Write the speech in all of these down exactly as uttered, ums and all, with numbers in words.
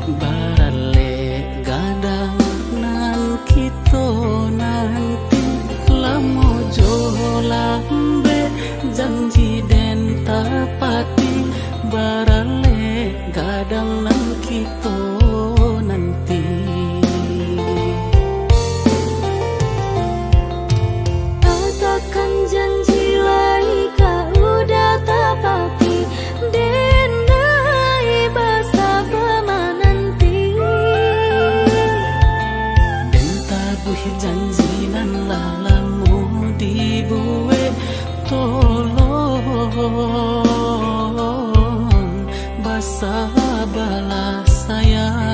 Baralek gadang nan kito nanti, lamo jo lambek janji den tapati. Baralek gadang nan kito nanti. Asakan janji lai ka udah tapati, den lai basa bamananti. Den tabuih janji nan lah lamo dibuek, tolong basabalah sayang.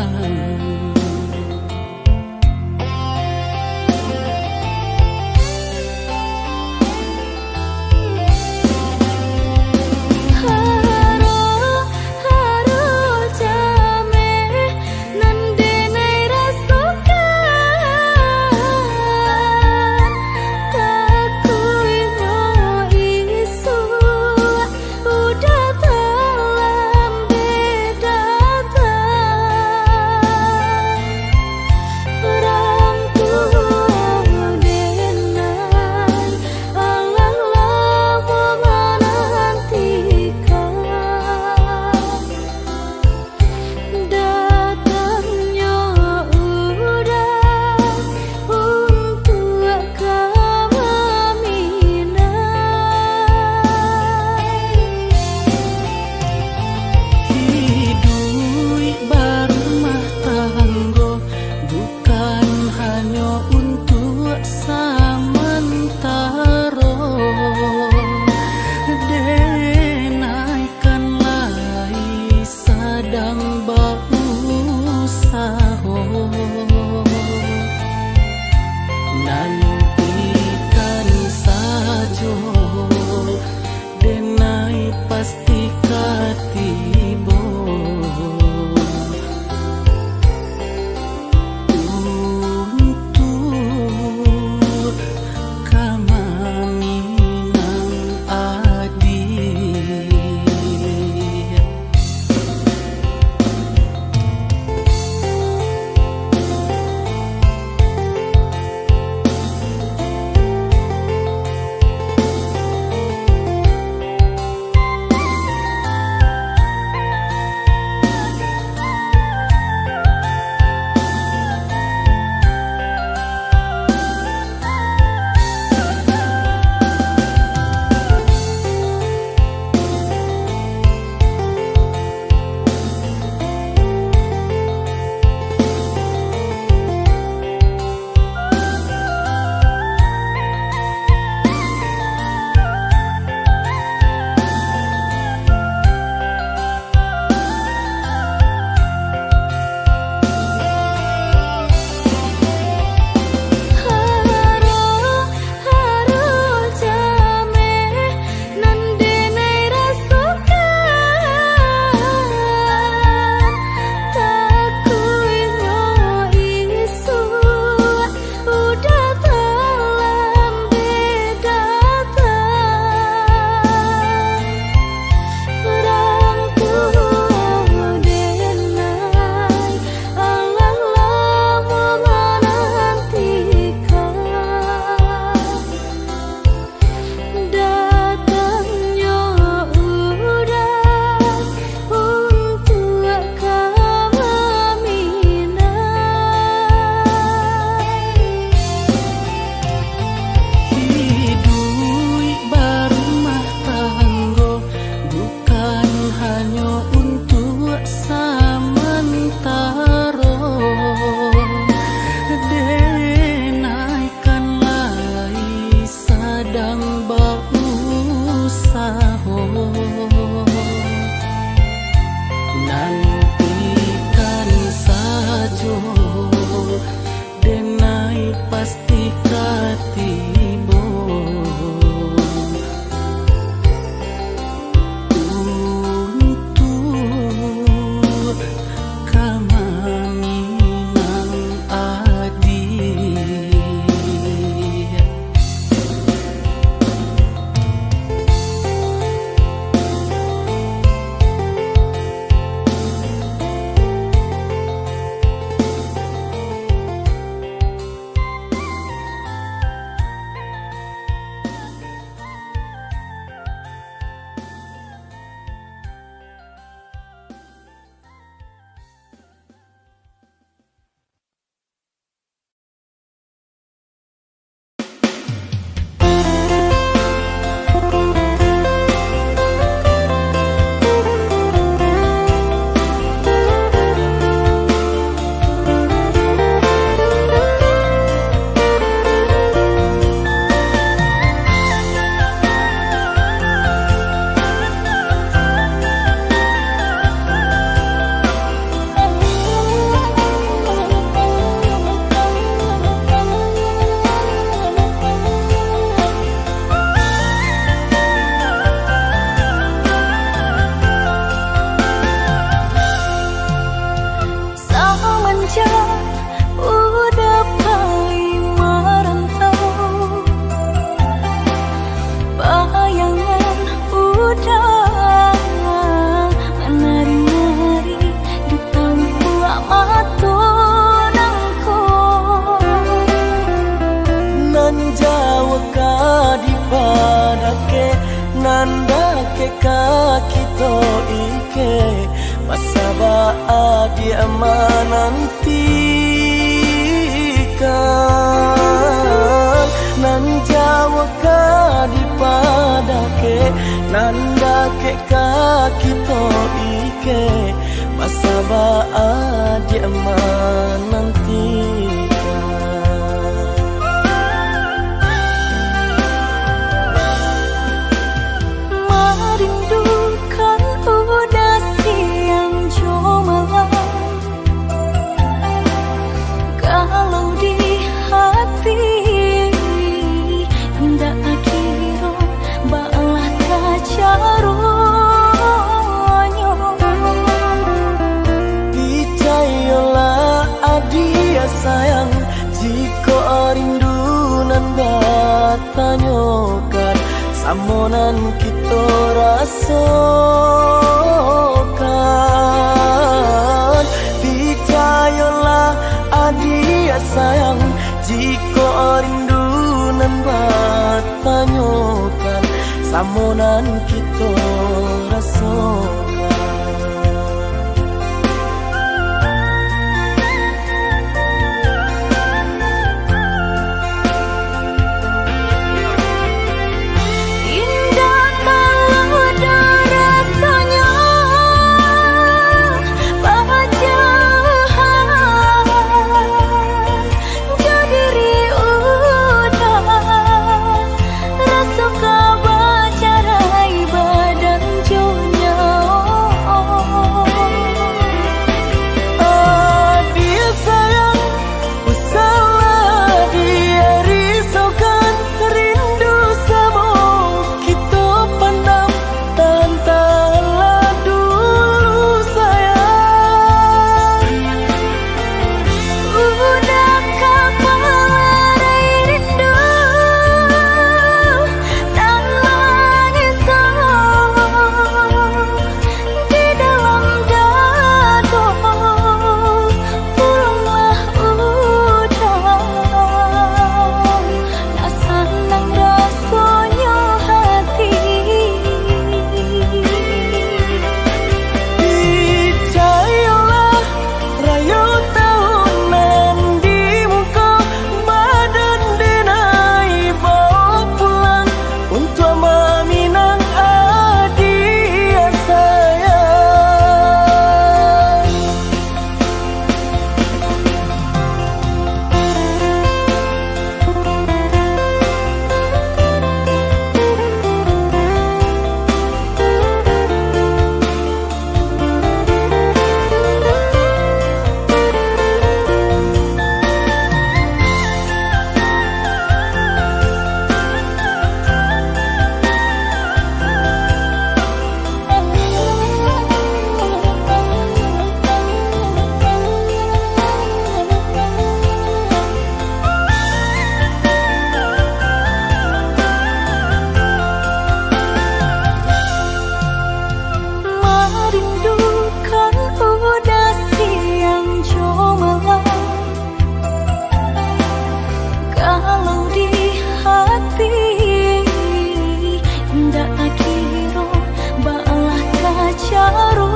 Uda pai marantau, bayangan Uda manari-nari di tampuak mato nangko. Nan jauah ka dipadakek, nan dakek ka kito ikek. Basaba adiak manantikan, nan jauah ka dipadakek, nan dakek ka kito ikek. Basaba adiak manantikan. Marindukan Uda siang jo malam, galau di hati, indak kiro baalah kacaronyo. Picayolah adiak sayang, jikok rindu nan batanyokan, samo nan kito rasokan. Picayolah adiak sayang, jikok rindu nan batanyokan, samo nan kito rasokan. Indak kalau ado rasonyo bajauhan jo diri Uda, raso ka bacarai badan jo nyawa. Adiak sayang, usahlah dirisaukan, rindu samo kito pandam, tahan-tahanlah dulu sayang. Uda ka malarai rindu, tanangiso di dalam dado. Pulanglah Uda, nak sanang rasonyo hati. Picayolah, rayo taunan di muko, badan denai bao pulang untuak maminang adiak sayang. Marindukan Uda siang jo malam. Kalau di hati, indak kiro baalah kacaronyo.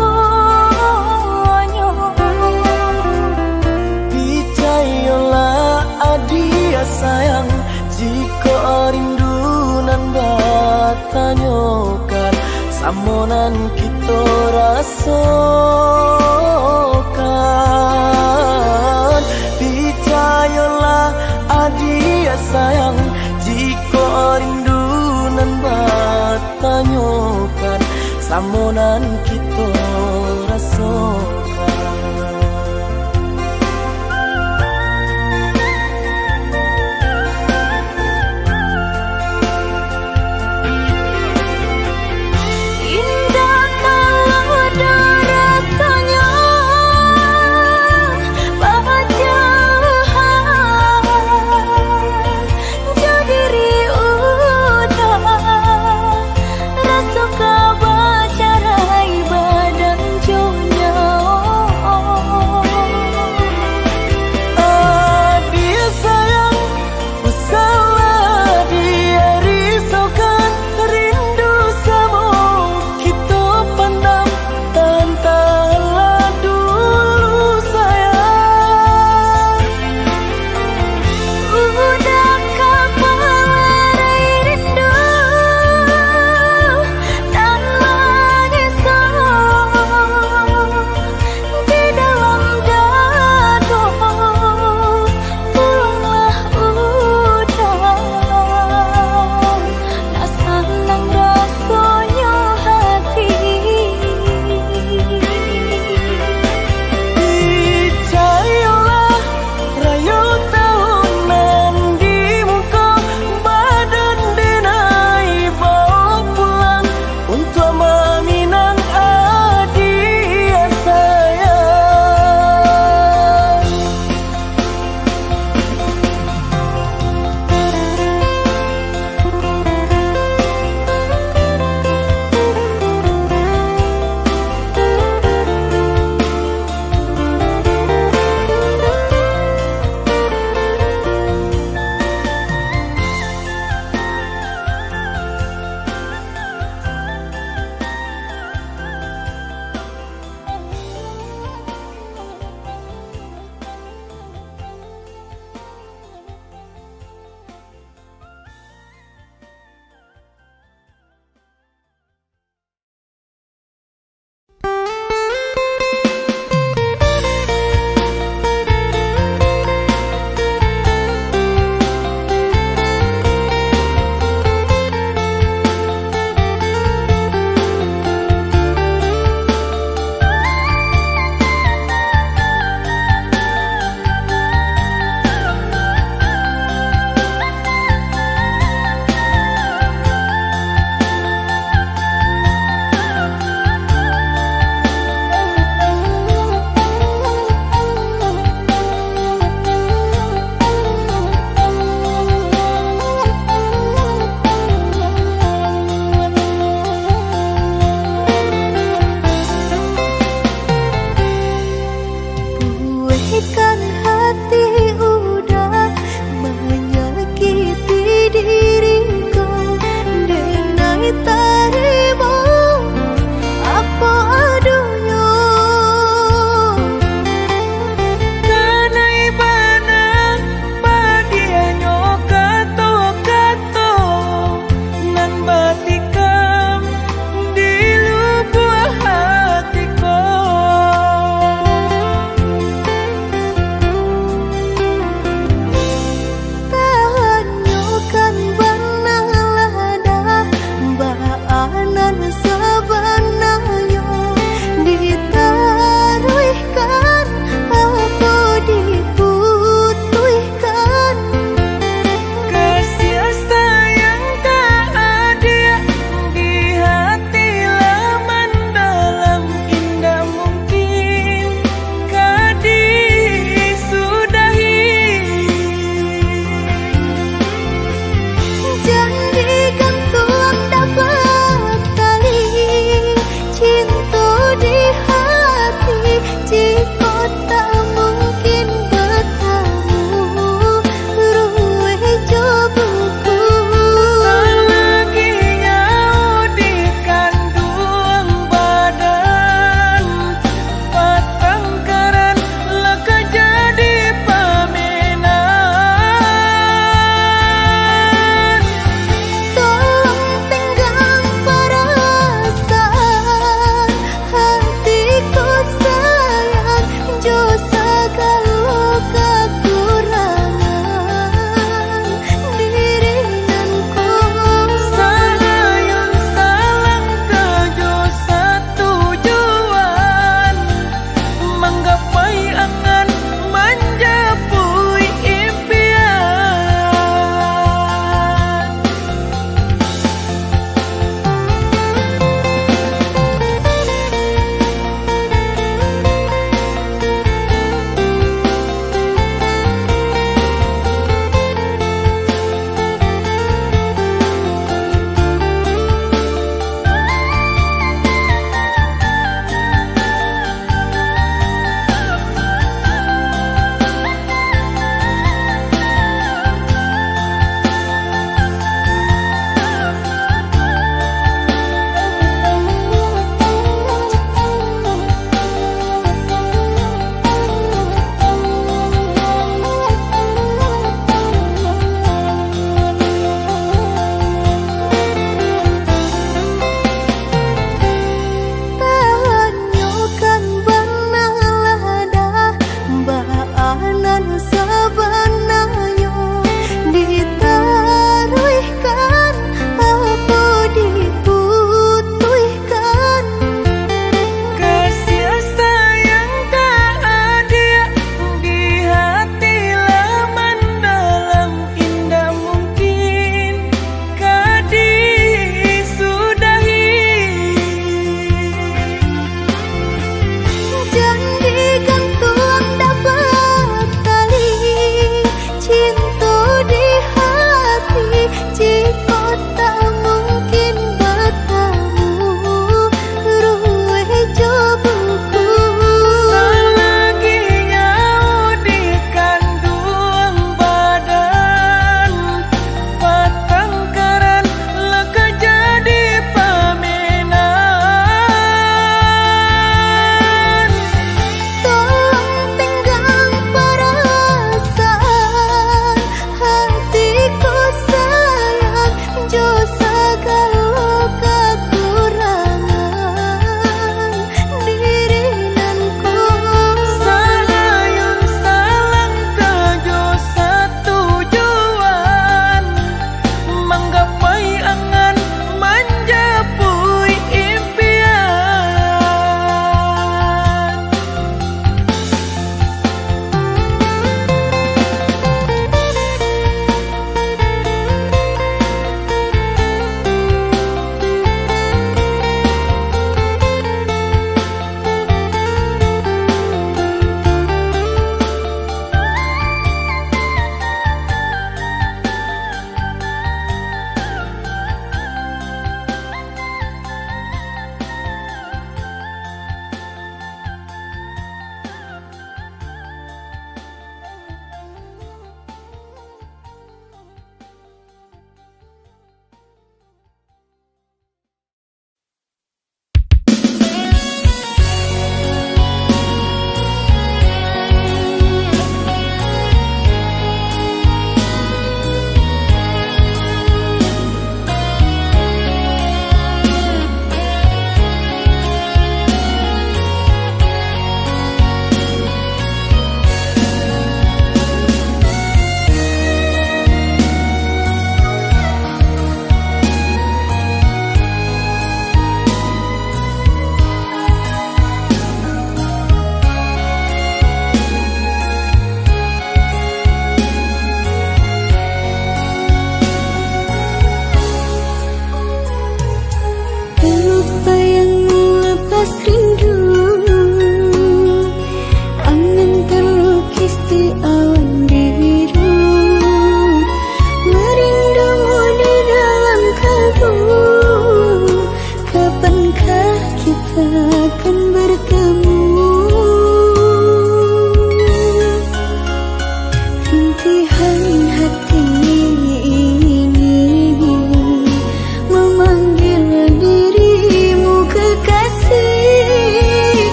Picayolah adiak sayang, jikok rindu nan batanyokan, samo nan kito rasokan. Picayolah adiak sayang, jikok rindu nan batanyokan, samo nan kito rasokan. Indak kalau ado rasonyo, bah-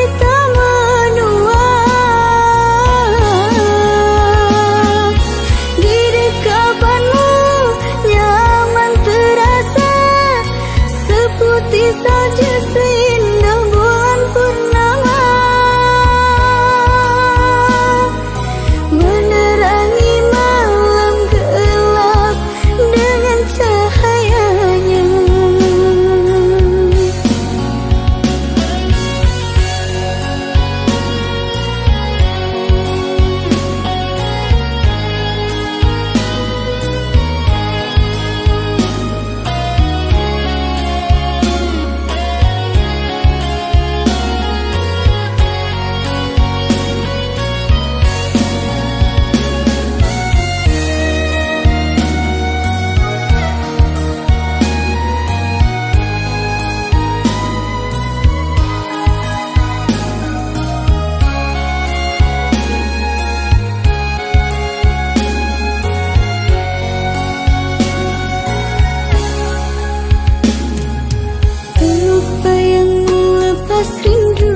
Kita menua di dekapanmu nyaman terasa, seputih salju seindah bulan purnama, menerangi malam gelap dengan cahayanya. Peluh bayang melepas rindu,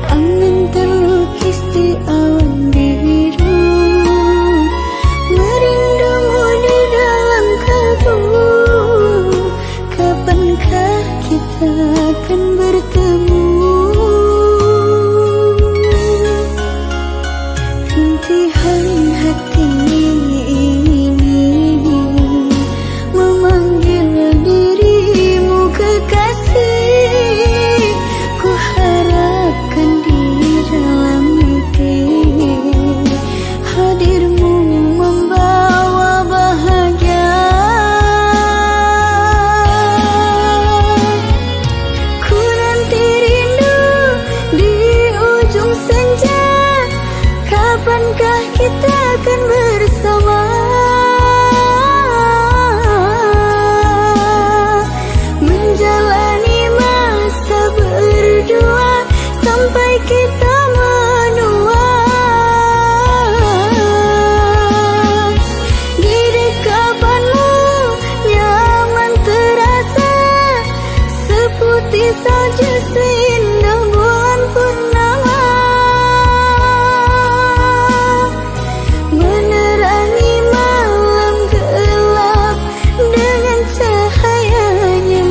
angan terlukis di awan biru, merindumu di dalam kalbu. Kapankah kita akan bertemu? Rintihan hati ini memanggil dirimu, kekasih. Ku harapkan di dalam mimpi hadirmu membawa bahagia. Ku nanti rindu di ujung senja, kapankah kita akan bersama menjalani masa berdua sampai kita menua? Di dekapanmu nyaman terasa, seputih salju seindah bulan purnama, menerangi malam gelap dengan cahayanya.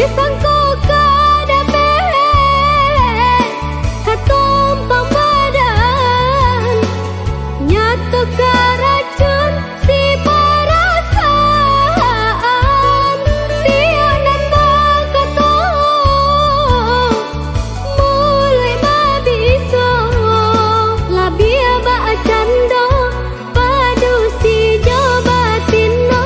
Disangko ka dapek, ka tumpang badan, nyato ka racun si parasaan. Tiok nan bakato, muluik babiso, labiah bacando, padusi jo batino.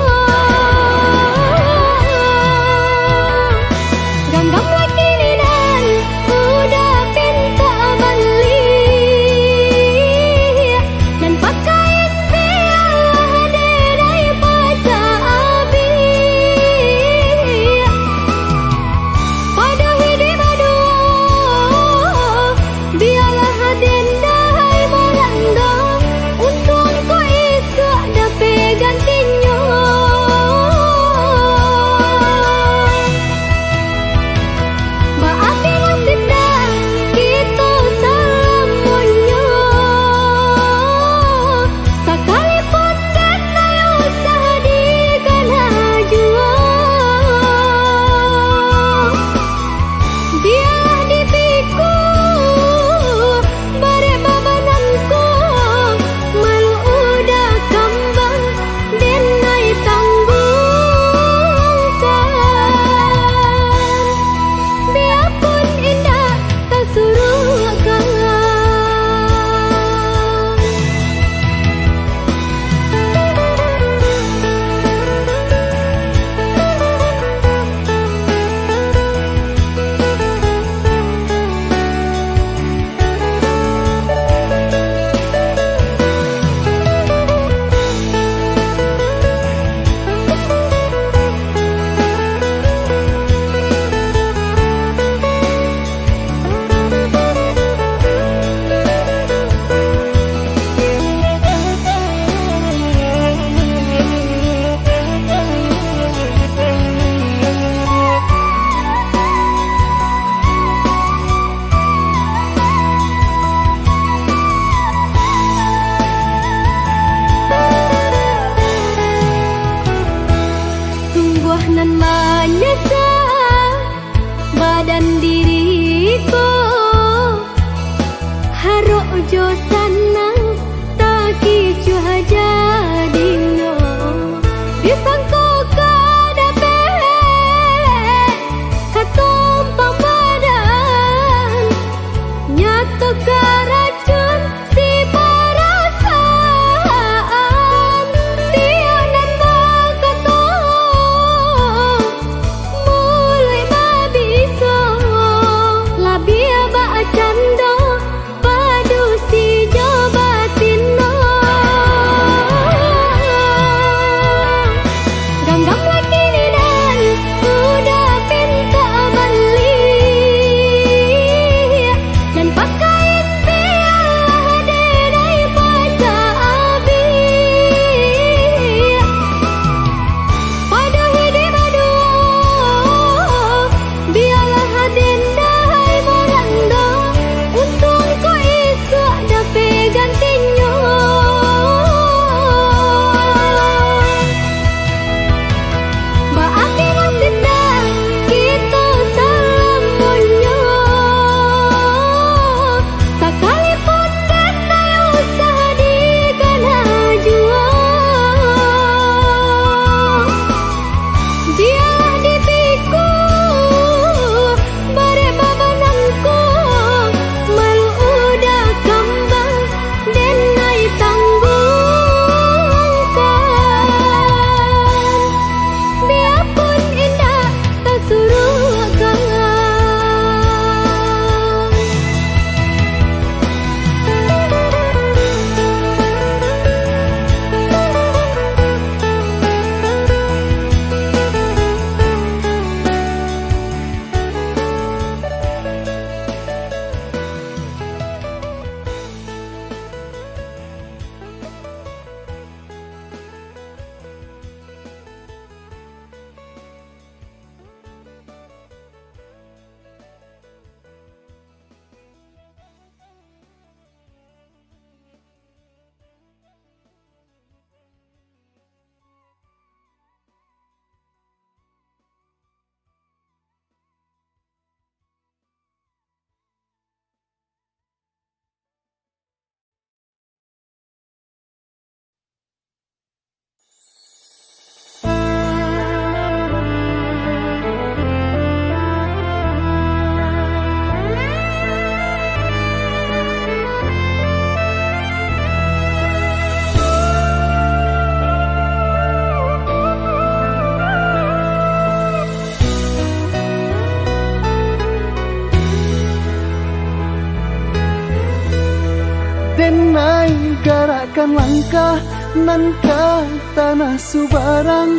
Garakkan langkah nan ka tanah subarang,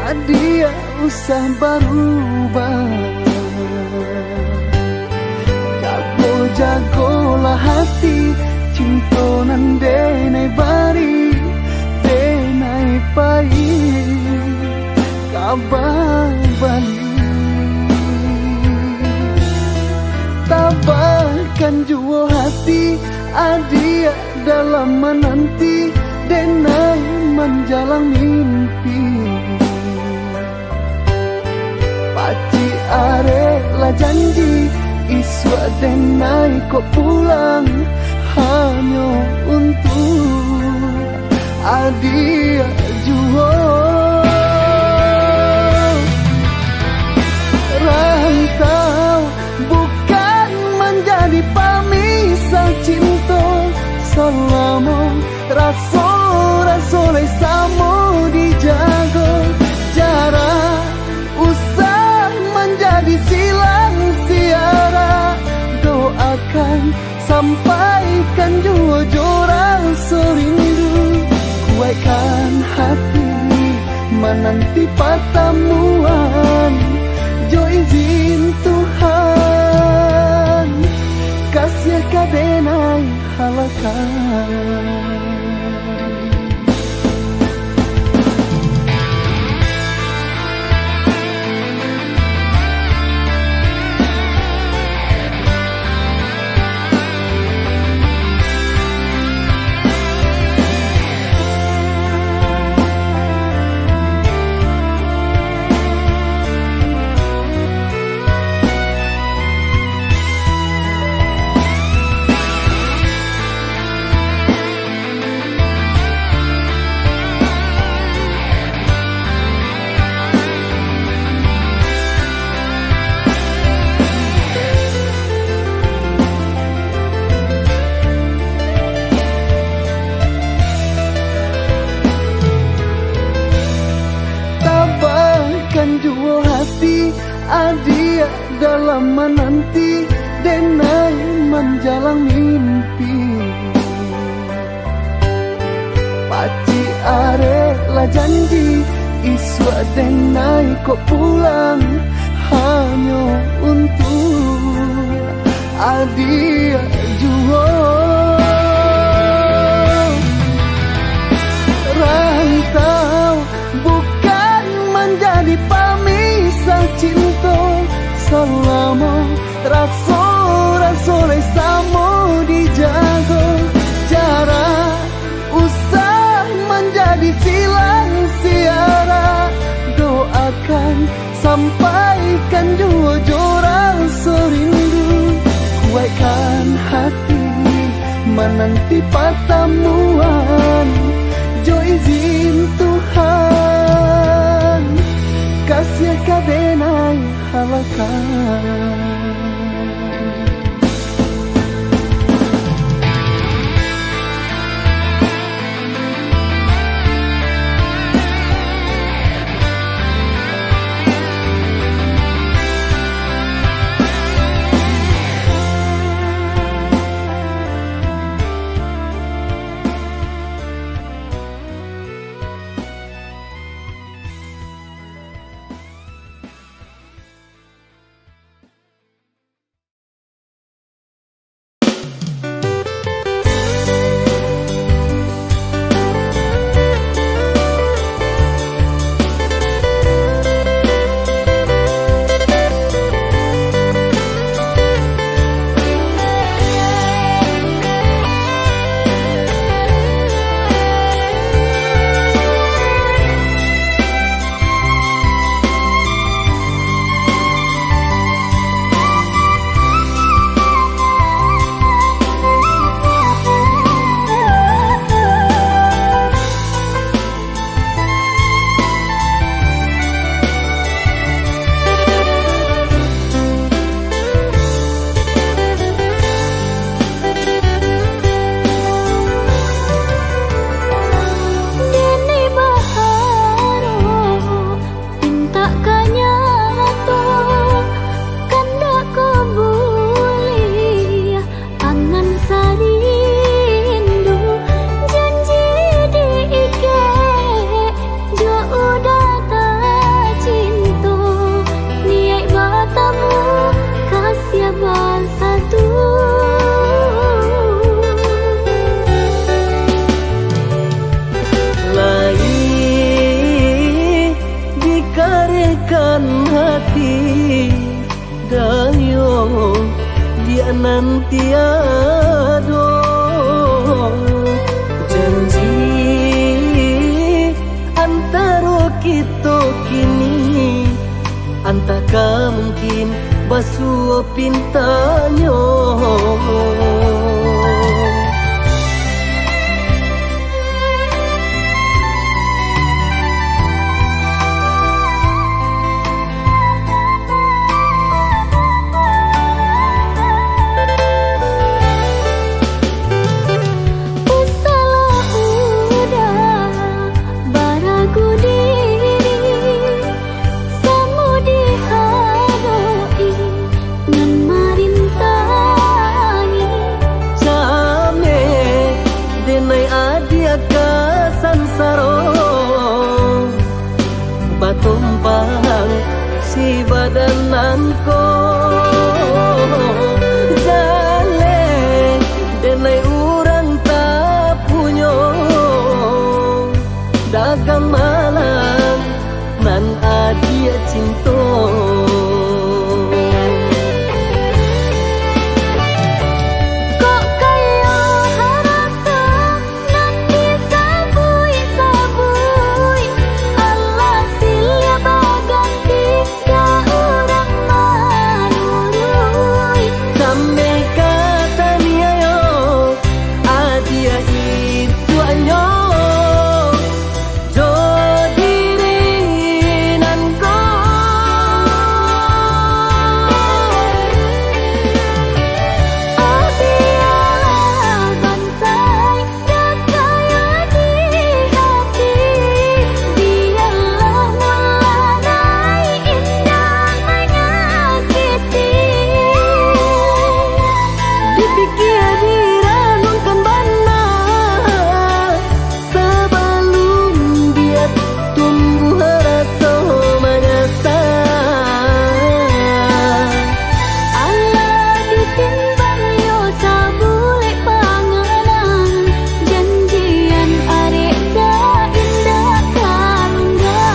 adiak usah barubah. Jago-jagolah hati, cinto nan denai bari, denai pai ka babali. Tabahkan juo hati, adiak dalam mananti, denai manjalang mimpi. Pacik arek lah janji, isuak denai kok pulang, hanyo untuak adiak juo. Rantau bukan manjadi pamisah cinto, salamo raso-raso lai samo dijago. Jarak usah manjadi silang siarak, doakan sampaikan juo jo raso rindu. Kuaikkan hati mananti patamuan, jo izin Tuhan, kasiah ka denai halakan. Tabahkan juo hati, adiak dalam mananti, denai manjalang mimpi. Pacik arek lah janji, isuak denai kok pulang, hanyo untuak adiak juo. Rantau bukan manjadi pamisah cinto, salamo raso-raso lai samo dijago. Jarak usah manjadi silang siarak, doakan sampaikan juo jo raso rindu. Kuaikkan hati mananti patamuan, jo izin Tuhan, kasiah ka denai halakan. nan tiado janji antaro kito kini, antah ka mungkin basuo pintanyo. Usalah udah baragu diri, samo dihadok-i nan marintangi. Cameh denai adiak ka sansaro, batumpang si badan nangko. Jaleh denai urang tapunyo, dagang malang nan adiak cinto. Kok kayo harato nan disabuik-sabuik, alah sileh baganti ka urang manuruik. Sameh ka taniayo adiak isuaknyo jo diri nan ko. Adiak bansai, dakaya di hati, bialah mulanai indak manyakiti. Dipikia diranungkan bana, sabalun bia tumbuah raso manyasa. Alah ditimbang yo sabulek panganan, janjian arek ka indak tangga.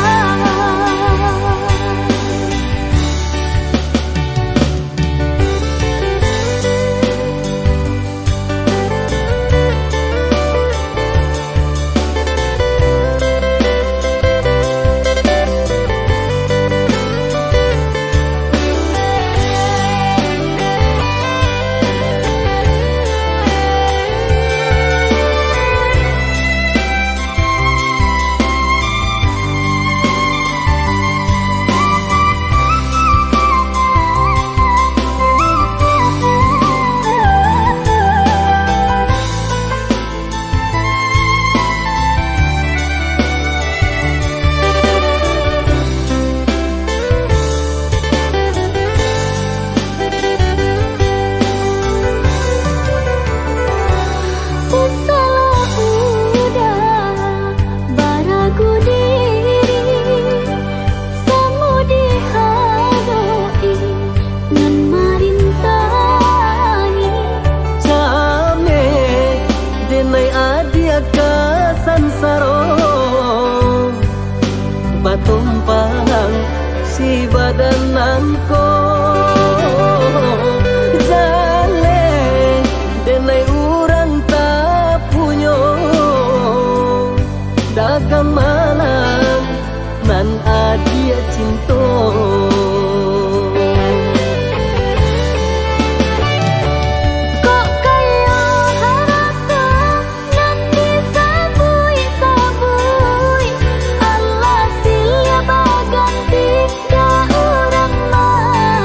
Usalah udah baragu diri, samo dihadok-i nan marintangi. Cameh denai adiak ka sansaro, batumpang si badan nangko. Jaleh denai urang tapunyo, dagang malang nan adiak cinto. Kok kayo harato nan disabuik-sabuik, alah sileh baganti ka urang ma-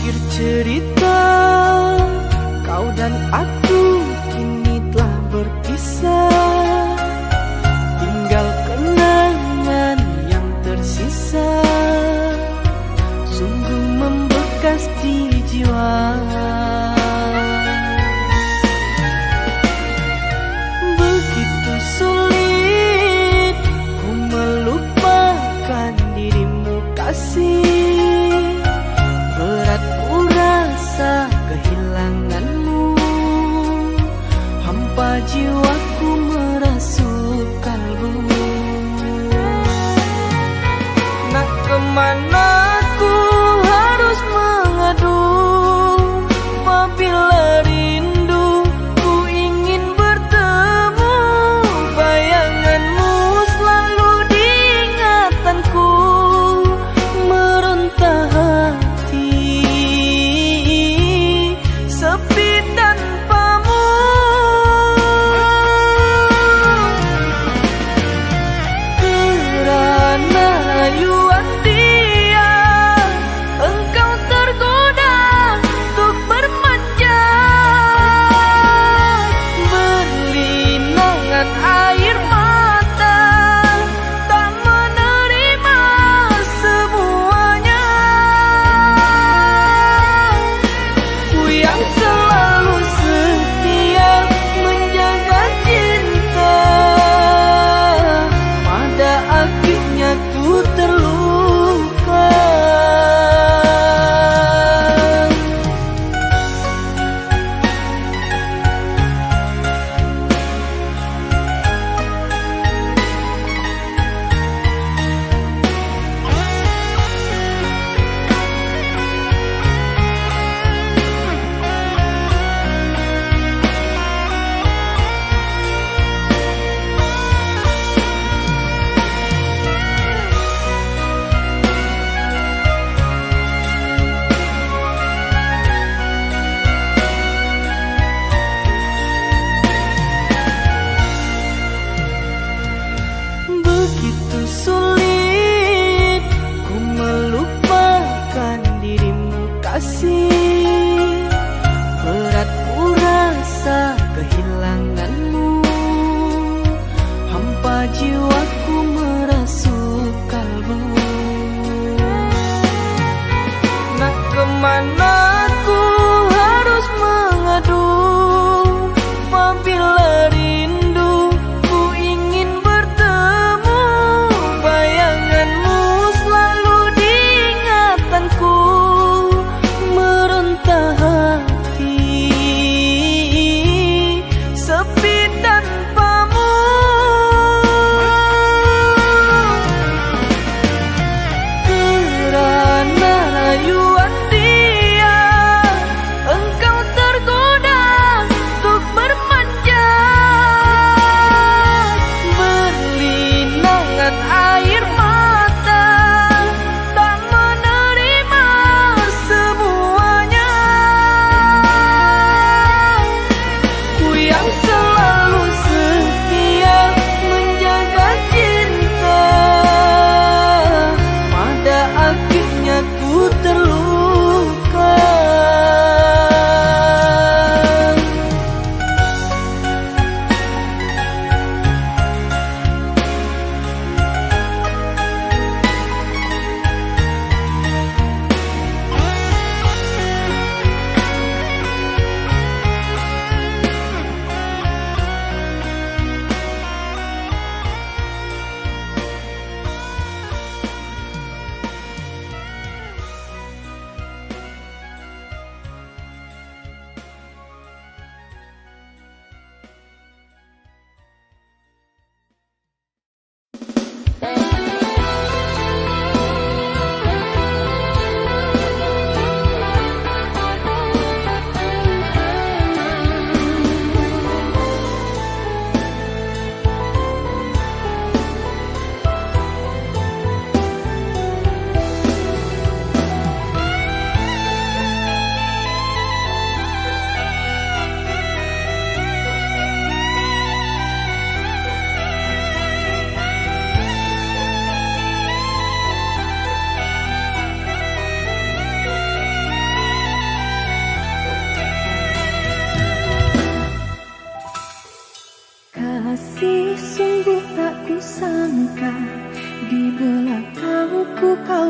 Cerita, kau dan aku kini telah berpisah. Tinggal kenangan yang tersisa, sungguh membekas di jiwa. Begitu sulit ku melupakan dirimu, kasih. Berat ku rasa kehilanganmu, hampa jiwaku merasuk kalbu. Nak kemana ku harus mengadu, apabila rindu ku ingin bertemu, bayanganmu selalu di ingatanku, meronta hati sepi tanpamu. Kerana rayuan dia, engkau tergoda untuk bermanjat. Berlinangan air mata, tak menerima semuanya. Ku yang selalu setia menjaga cinta, pada akhirnya ku terluka. Begitu sulit ku melupakan dirimu, kasih. Berat ku rasa kehilanganmu, hampa jiwaku merasuk kalbu. Nak kemana ku harus mengadu, apabila rindu ku ingin bertemu, bayanganmu selalu di ingatanku, meron-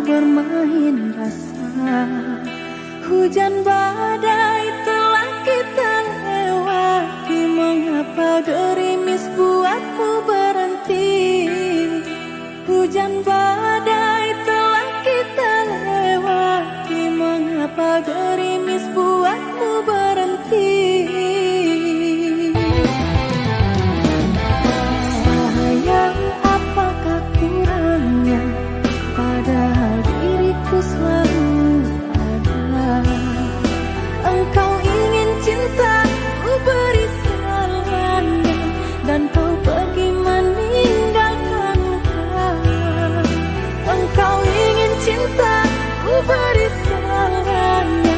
bermain rasa. Hujan badai telah kita lewati, mengapa gerimis buatmu berhenti? Hujan badai telah kita lewati, mengapa gerimis buatmu berhenti? Sayang, apakah kurangnya, padahal diriku selalu ada. Engkau ingin cinta, ku beri segalanya, dan kau pergi meninggalkanku. Engkau ingin cinta, ku beri segalanya,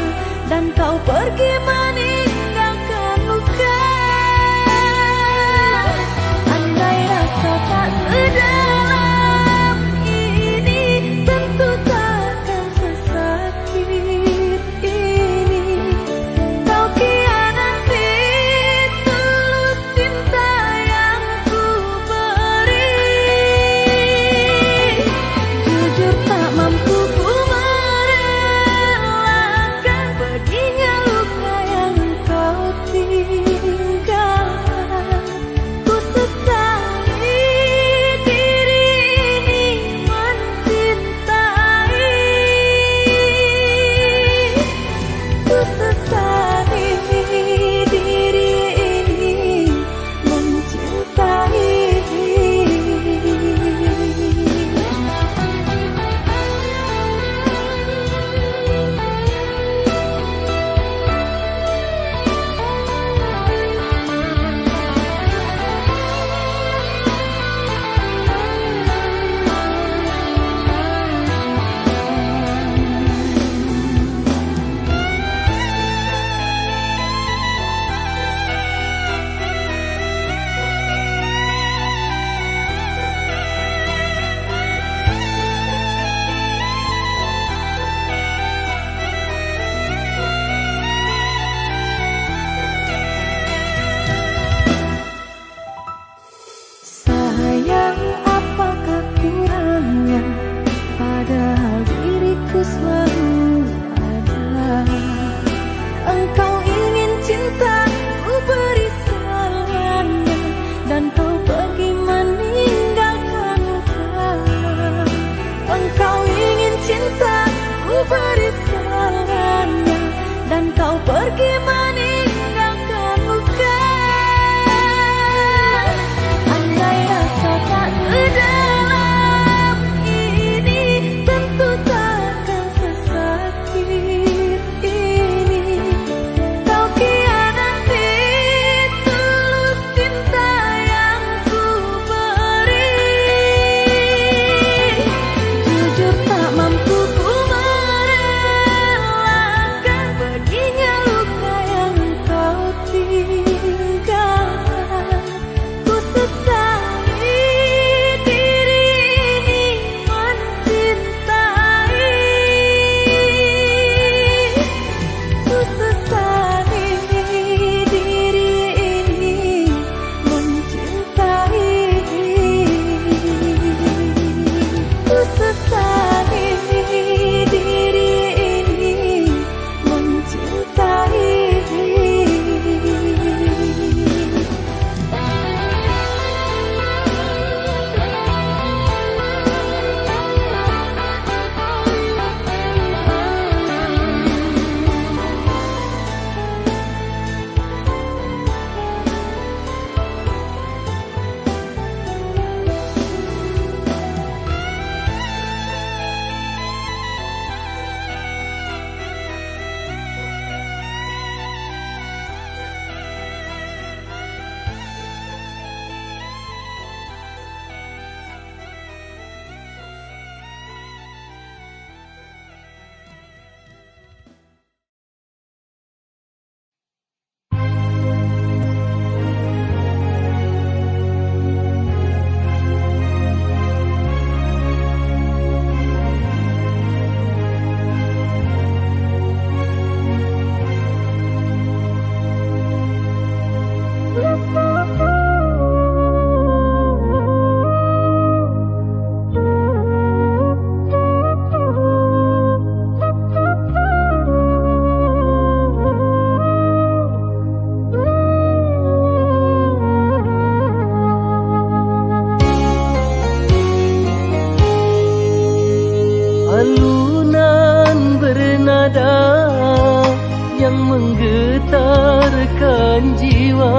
Menggetarkan jiwa,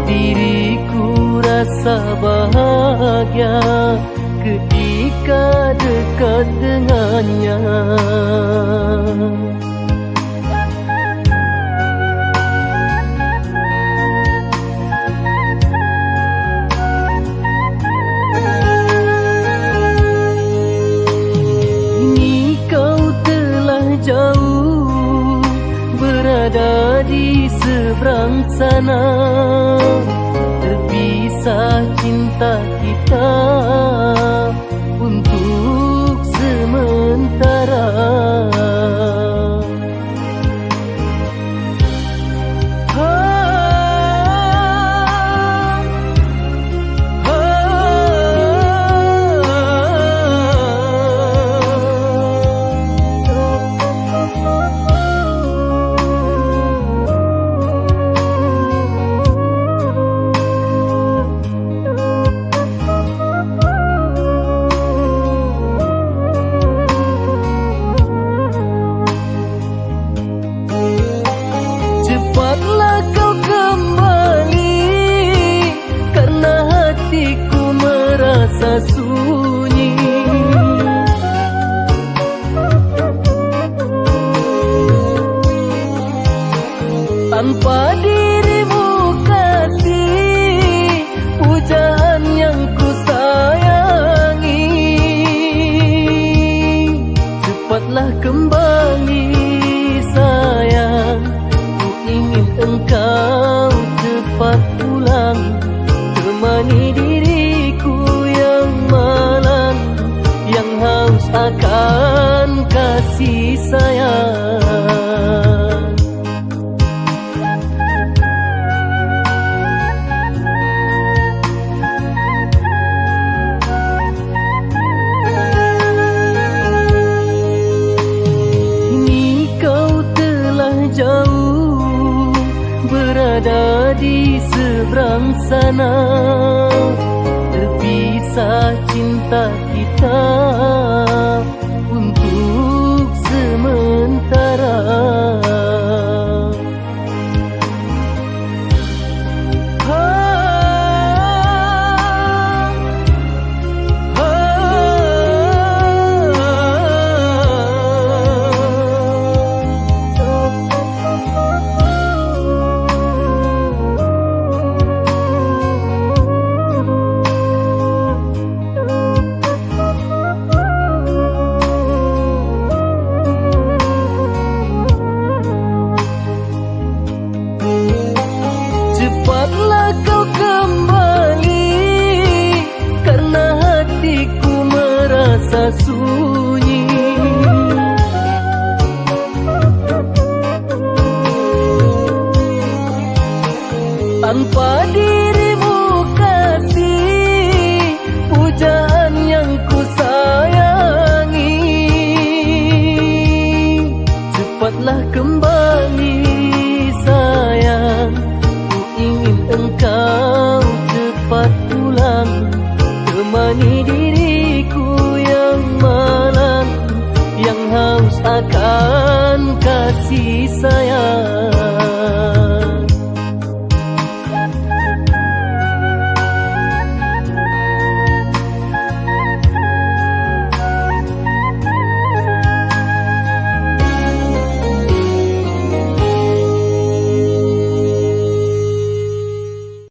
diriku rasa bahagia ketika dekat dengannya. Kini kau telah jauh, berada di seberang sana, terpisah cinta kita untuk sementara. Cepatlah kau kembali, karena hatiku merasa sunyi. Tanpa dirimu kasih, pujaan yang ku sayangi. Cepatlah kembali, sayang, ku ingin engkau cepat pulang, temani diriku yang malang, yang haus akan kasih sayang. Kini kau telah jauh, berada di seberang sana, terpisah cinta kita untuk sementara. Cepatlah kau kembali, karena hatiku merasa sunyi. Tanpa dirimu kasih, pujaan yang ku sayangi. Cepatlah kembali, sayang, ku ingin engkau cepat pulang, temani diriku yang malang, yang haus akan kasih sayang.